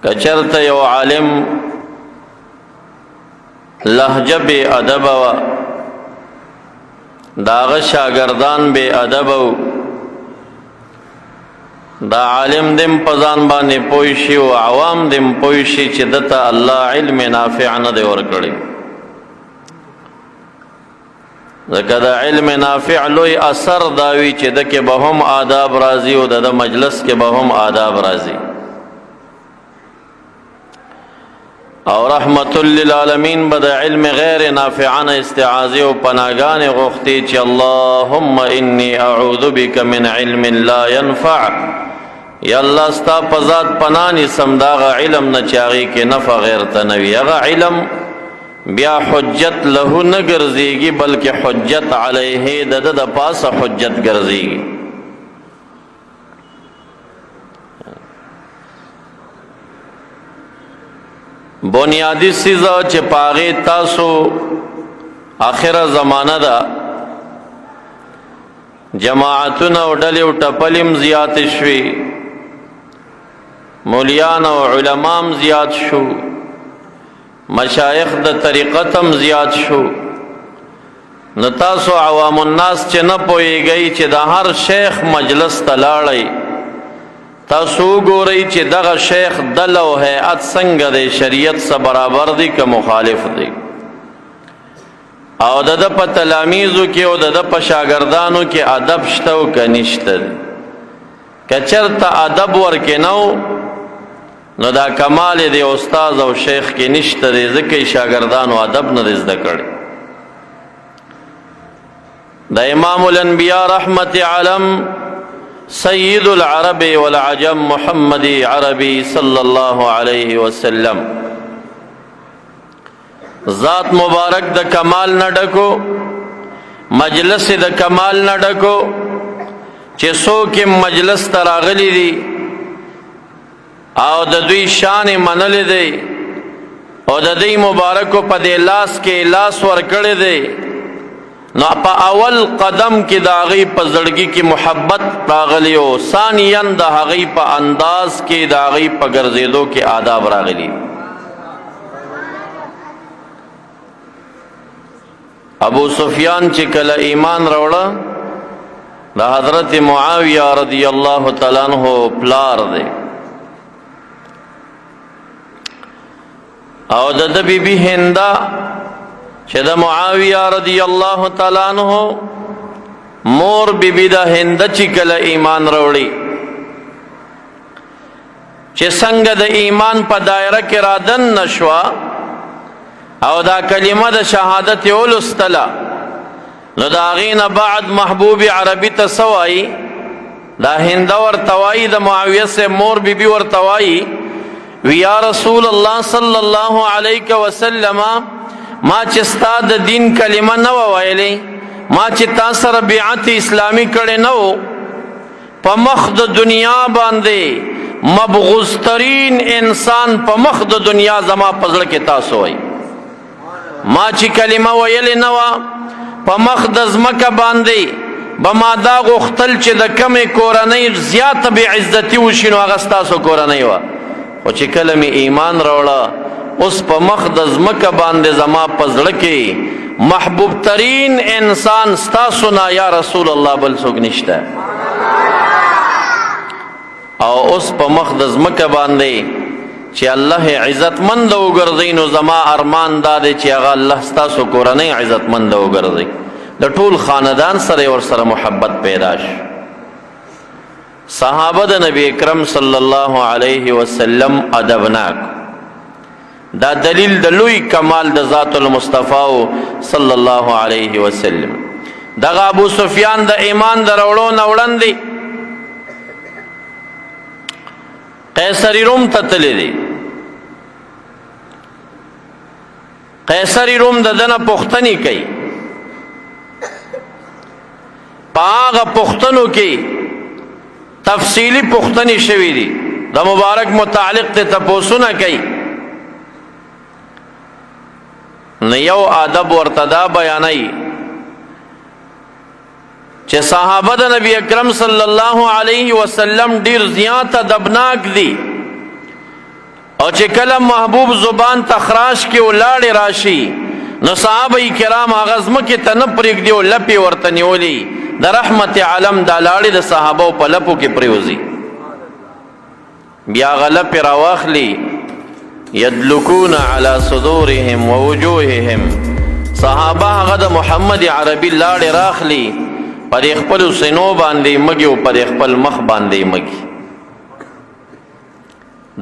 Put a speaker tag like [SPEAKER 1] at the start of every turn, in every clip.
[SPEAKER 1] کچرته یو عالم لهجه بے ادب وا، داغه شاګردان بے ادب وو، دا عالم دم پزان باندې پوي شي او عوام دم پوي شي چې دته الله علم نافع نه دی ورکړي، ځکه دا علم نافع لوی اثر داوي چې دکې به هم آداب راځي او د مجلس کې به هم آداب راځي. او رحمت للعالمین به د علم غیر نافعانه استعاذه او پناګان غوښتي چې اللهم انی اعوذ بک من علم لا ينفع، یا الله ستا په ذات پناه نیسم داغه علم نه چې هغې کې نفع غیر ته نه وي، هغه علم بیا حجت له نه ګرځېږي بلکې حجت علیه د ده د پاسه حجت ګرځېږي. بنیادی سیزا چې پاغه تاسو اخره زمانہ ده، جماعتونه او ډلې او ټپلیم زیات شوي، مولیان او علمام زیات شو، مشایخ د طریقت هم زیات شو. نو تاسو عوام الناس چې نه پوهیږئ چې د هر شیخ مجلس ته لاړئ، تاسو ګورئ چې دغه شیخ دل او هیئت څنګه دی، شریعت سره برابر دی که مخالف دی، او د ده په تلامیزو کې او د ده په شاګردانو کې ادب شته او که نشته دی. که چېرته ادب ورکې نه و نو دا کمال دی استاد او شیخ کې نشته دی، ځکه یې شاګردانو ادب نه دی زده کړی. د امام الانبیاء رحمت عالم سید العرب والعجم محمد عربی صلی الله علیه وسلم ذات مبارک د کمال نه ډکو، مجلس د کمال نه ډکو، چې څوک مجلس ته راغلي دي او د دوی شان منلې دی او د دې مبارکو په دې لاس کې لاس ور کړی دی، نو په اول قدم کې د هغې په زړګي کې محبت راغلی او ثانیا د هغې په انداز کې د هغې په ګرځېدو کې آداب راغلي. ابو سفیان چې کله ایمان راوړه، د حضرت معاویه رضی الله تعالی عنہ پلار دی، او د د بی بی هندا چې د معاویه رضی الله تعالی عنہ مور بی بی د هند چې کله ایمان راوړي، چې څنګه د ایمان په دایره کې رادن نشوا او دا کلمه د شهادت ولستله، نو دا غینه بعد محبوب عربی ته سوای، دا هند ورته وای، د معاویه سه مور بی بی ورته وای، وی یا رسول الله صلی الله علیه وسلم، ما چې ستا د دین کلمه نه ویلې، ما چې تا سره بیعت اسلامی کړي نه و، په مخ د دنیا باندې مبغوز ترین انسان په مخ د دنیا زما پزړه کې تاسو وای، ما چې کلمه ویلې نه وه په مخ د ځمکه باندې به ما دا غوښتل چې د کمې کورنۍ زیاته بې عزتي وشي، نو هغه ستاسو کورنۍ وه. خو چې کله مې ایمان راوړه، اوس په مخ د ځمکه باندې زما په زړه کې محبوب ترین انسان ستاسو نه یا رسول الله بل څوک نشته. او اوس په مخ د ځمکه باندې چې الله عزتمند وګرځي، نو زما ارمان دا دی چې هغه الله ستاسو کورنۍ عزتمند وګرځي، د ټول خاندان سره ور سره محبت پیدا شي. صحابه د نبی اکرم صلی الله علیه وسلم ادبناک، دا دلیل د لوی کمال د ذات المصطفی صلی الله علیه وسلم. دغه ابو سفیان د ایمان دروړو نه وړاندې قیصر روم ته تللی دی. قیصر روم د دنه پښتني کوي، پاغه پښتنو کې تفصیلی پښتني شوی دي، د مبارک متعلق ته تپوسونه کوي. نو یو ادب ورته دا بیانوي چې صحابه د نبی اکرم صلی الله علیه وسلم ډیر زیات ادبناک دي، او چې کله محبوب زبان ته خراش کې ولاړې راشي، نو صحابه کرام هغه ځمکې ته نه پرېږدي او لپې ورته نیولي. د رحمت عالم دا لاړې د صحابه په لپو کې پرېوځي، بیا هغه لپې راواخلي، یدلکون علی صدورهم ووجوههم. صحابه هغه د محمد عربي لاړې راخلي، پر خپل سینو باندې مګي او پر خپل مخ باندې مګي.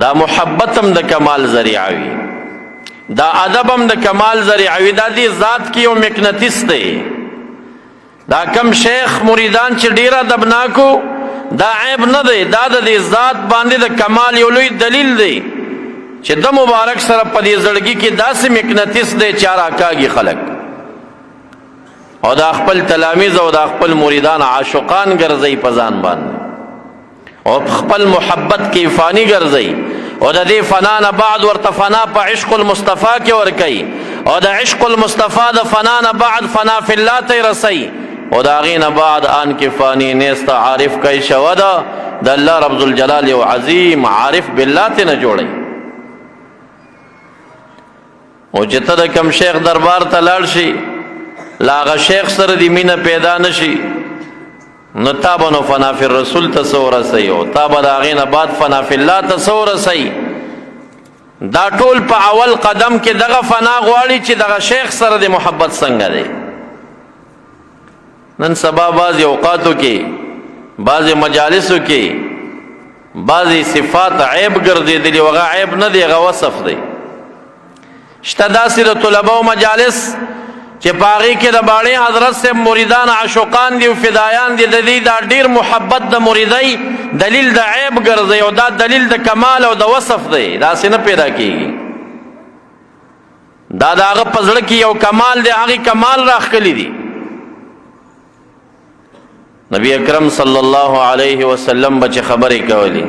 [SPEAKER 1] دا محبت هم د کمال ذریعہ وي، دا ادب هم د کمال ذریعہ وي. دا دې ذات کې یو مقناطیس دی. دا کم شیخ مریدان چې ډیر ادبناکو، دا عیب نه دی، دا د دې ذات باندې د کمال یو لوی دلیل دی چې د مبارک سره په دې زړګي کې داسې مقناطیس دی چې راکاږي خلک، او دا خپل تلامیز او دا خپل مریدان عاشقان ګرځي په ځان باندې، او خپل محبت کې فانی ګرځي، او د دې فنا نه بعد ورته فنا په عشق المصطفی کې ور کوي، او د عشق المصطفی د فنا نه بعد فنا فی الله ته رسي، او د هغې نه بعد آن کې فانی نیست عارف کوي شوده. د الله رب ذوالجلال یو عظیم عارف بالله ته نه جوړي. او چې ته د کم شیخ دربار ته لاړ شي، لاغه شیخ سره دی مینه پیدا نشي، نو تا به نو فنا فی الرسول ته څه ورسوي، او تا به د هغې نه بعد فنا فی الله ته څه ورسوي. دا ټول په اول قدم کې دغه فنا غواړي چې دغه شیخ سره د محبت څنګه دی. نن سبا بعضې اوقاتو کې، بعضې مجالسو کې بعضې صفات عیب ګرځېدلي، هغه عیب نه دی، هغه وصف دی. شته داسې د طلباو مجالس چې په هغې کې د باړې حضرت صاحب مریدان عاشقان دي او فدایان دي. د دې دا ډیر محبت د مریدۍ دلیل د عیب ګرځي، او دا دلیل د کمال او د وصف دی. داسې نه پیدا کیږي. دا د هغه په زړه کې یو کمال دی، هغې کمال راښکلی دی. نبی اکرم صلی الله علیه وسلم به چې خبرې کولې،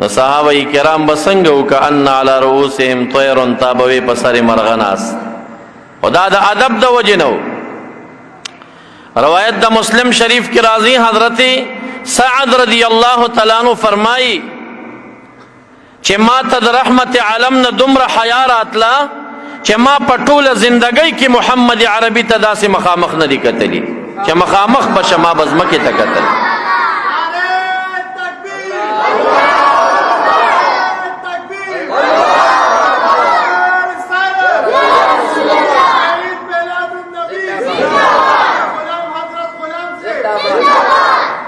[SPEAKER 1] نو صحابه کرام به څنګه وکأن علی رؤوسهم طیر، تابوي په سر مرغه ناست، او دا د ادب د وجې نه. روایت د مسلم شریف کې راځي، حضرت سعد رضی الله تعالی عنہ فرمایي چې ما ته د رحمت عالم نه دومره حیا راتله چې ما په ټوله زندګۍ کې محمد عربي ته داسې مخامخ نه دي کتلي چې مخامخ به شما به ځمکې ته کتل.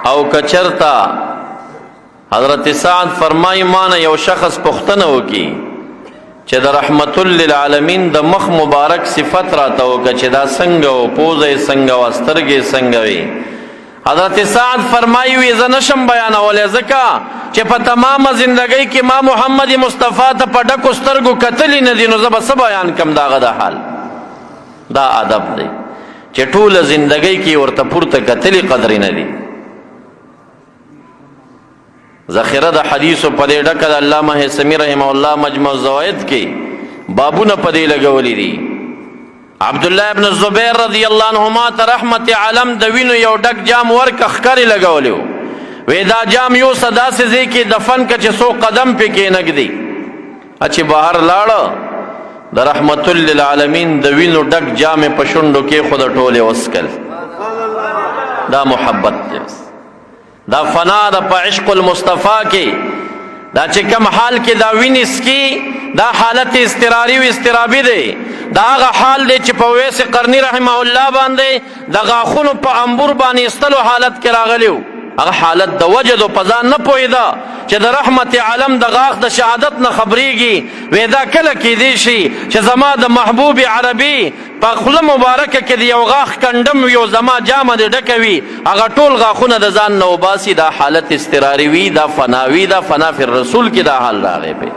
[SPEAKER 1] او کچرتا حضرت سعد فرمای، مانه یو شخص پوښتنه وکي چې د رحمت للعالمین د مخ مبارک صفت راته وکړه، چې دا څنګه او پوزه څنګه او سترګې څنګه وي. حضرت سعد فرمایي، وی زه نشم بیانولی، ځکه چې په تمامه زندګۍ کې ما محمد مصطفی ته په ډکو سترګو کتلی نه دي، نو زه به څه بیان کم داغه د حال. دا ادب دی چې ټوله زندګۍ کې ورته پورته کتلی قدرې نه دي. ذخیره د حدیثو په دې ډکه د علامه حسمی رحمه الله مجمع الزوائد کې بابونه په دې لګولې دي. عبد الله ابن الزبیر رضی الله عنهما ته رحمت عالم د وینو یو ډک جام ورک ښکرې لګولیو، وې دا جام یو صدا سه ځای کې دفن ک چې سو قدم پې کې نګدي. چې بهر لاړ، د رحمت للعالمین د وینو ډک جام په شونډو کې خود ټوله وسکل. دا محبت دی، دا فنا د په عشق المصطفی کې، دا چې کم حال کې دا ویني سکی، دا حالت اضطراری او اضطرابي دی. دا هغه حال دی چې په ویس قرنی رحمه الله باندې د غاښونو په انبور باندې استلو حالت کې راغلیو. هغه حالت د وجد او په ځان نه پوهېده چې د رحمت عالم د غاښ د شهادت نه خبرېږي. وې دا کله کېدی شي چې زما د محبوب عربي په خوله مبارکه کې د یو غاښ کنډم وي او زما جامه دې ډکه وي، هغه ټول غاښونه د ځان نه وباسي؟ دا حالت اضطراري وي، دا فنا وي، دا فنا فی الرسول کې دا حال راغی. په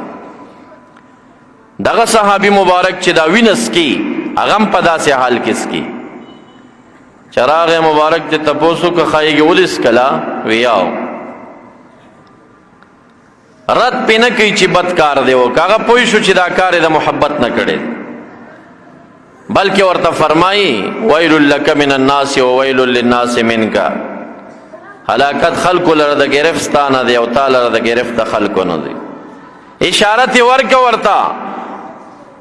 [SPEAKER 1] دغه صحابي مبارک چې دا وینس کی، هغه هم په داسې حال کې سکی. چراغ مبارک ته تپوسو که خایګي ولس کلا ویاو، رد پې نه کوي چې بد کار دی وکړه. هغه پوه شو چې دا کار یې د محبت نه کړی، بلکې ورته فرمایي، ویل لک من الناس و ویل للناس منک. هلاکت خلکو لره د گرفت ستا نه دی او تا لره د گرفت د خلکو نه دی. اشاره تی ورکه ورته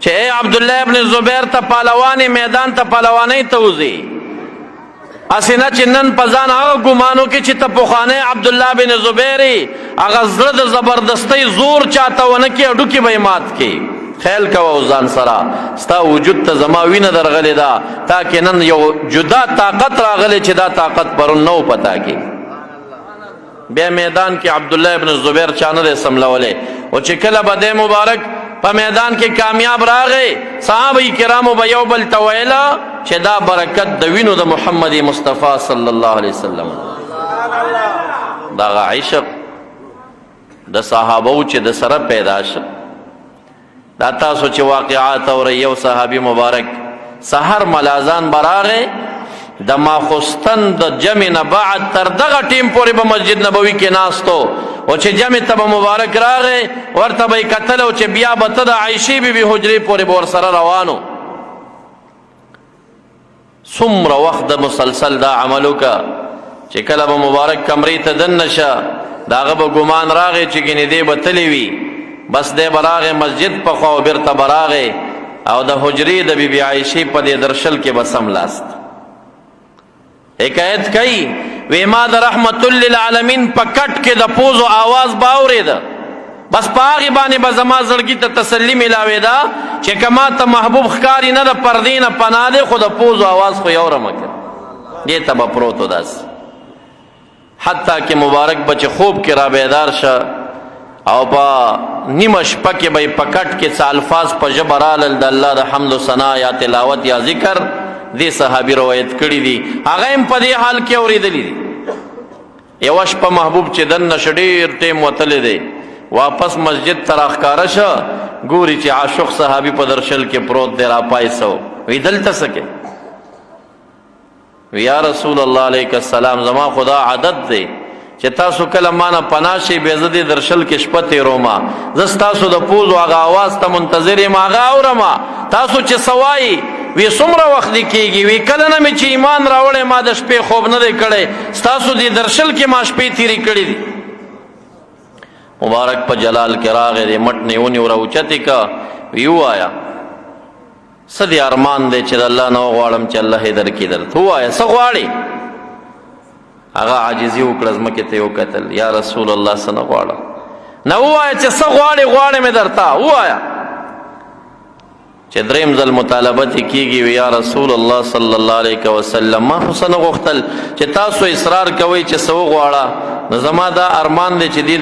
[SPEAKER 1] چې اے عبد الله ابن زبیر ته پهلوانې، میدان ته پهلوانۍ ته وځي. اسنه چې نن په ځان هغه ګمانو کې چې ته پخوانی عبد الله بن زبیر، هغه زړه د زبردستۍ زور چاته ونه کې، اډو کې به مات کې. خیال کوه ځان سره، ستا وجود ته زما وینه درغلې ده، تاکه نن یو جدا طاقت راغلی چې دا طاقت پرون نو پتا کې. بیا میدان کې عبد الله ابن زبیر چانه دی سملولې، او چې کله به د مبارک په میدان کې کامیاب راغی، صحابه کرامو به یو بل ته ویلا چې دا برکت د وینو د محمد مصطفی صلی الله علیه وسلم. دا عشق د صحابو چې د سره پیدا شو، دا تاسو چې واقعات اور، یو صحابي مبارک سحر ملازان براغه، د ماخستن د جمع نه بعد تر دغه ټیم پورې به مسجد نبوي کې ناستو، او چې جمع ته به مبارک راغې، ورته به قتل، او چې بیا به ته د عائشې بی بی حجرې پورې به ور سره روانو. څومره وخت د مسلسل دا عمل وکا چې کله به مبارک کمرې ته دننه شه، داغه به ګمان راغی چې ګنې دی به تللی وي، بس دی به راغی مسجد په خوا او بیرته به راغی او د حجرې د بیبي عایشې په دې درشل کې به سملاست. حکایت کوي، وی ما د رحمت للعالمین په کټ کې د پوزو आवाज باورېده، بس په هغې باندې به زما زړګي ته تسلي میلاوېده چې که ما ته محبوب ښکاري نه، د پردې نه پناه دی، خو د پوزو آواز خو یې اورم که دې ته به پروت و داسې، حتی کې مبارک به چې خوب کې را بیدار شه او په نیمه شپه کې به په کټ کې څه الفاظ په ژبه رالل د الله د حمد و ثنا یا تلاوت یا ذکر، دې صحابي روایت کړي دي، هغه هم په دې حال کې اورېدلي دي. یوه شپه محبوب چې دننه شه، ډېر ټیم وتلی دی، واپس مسجد ته راښکاره شه، ګوري چې عاشق صحابي په درشل کې پروت دی. راپایسو، وی دلته څه کوې؟ یا رسول الله علیک السلام، زما خدا عادت دی چې تاسو کله مانه پناه شي، به زه دې درشل کې شپه تیروم، زه تاسو د پوزو هغه आवाज ته منتظر یم، هغه اورم تاسو چې سوای. وی څومره وخت دی کیږي؟ وی کله نه مې چې ایمان راوړې، ما د شپې خوب نه دی کړی، تاسو دې درشل کې ما شپې تیری کړې دي. مبارک په جلال کې راغې، دې مټ نه ونی ور اوچتې کا، وی وایا څه دې ارمان دی چې د الله نه وغواړم چې الله یې درکړي؟ درته ووایه څه غواړي؟ هغه عاجزي وکړه، ځمکې ته یې وکتل، یا رسول الله، څه نه غواړم. نه، ووایه چې څه غواړې، غواړې مې درته ووایه. چې دریم ځل مطالبه تې کېږي، وی یا رسول الله صلی الله علیه وسلم، ما خو څه نه غوښتل، چې تاسو اصرار کوئ چې څه وغواړه، نو زما دا ارمان دی چې دې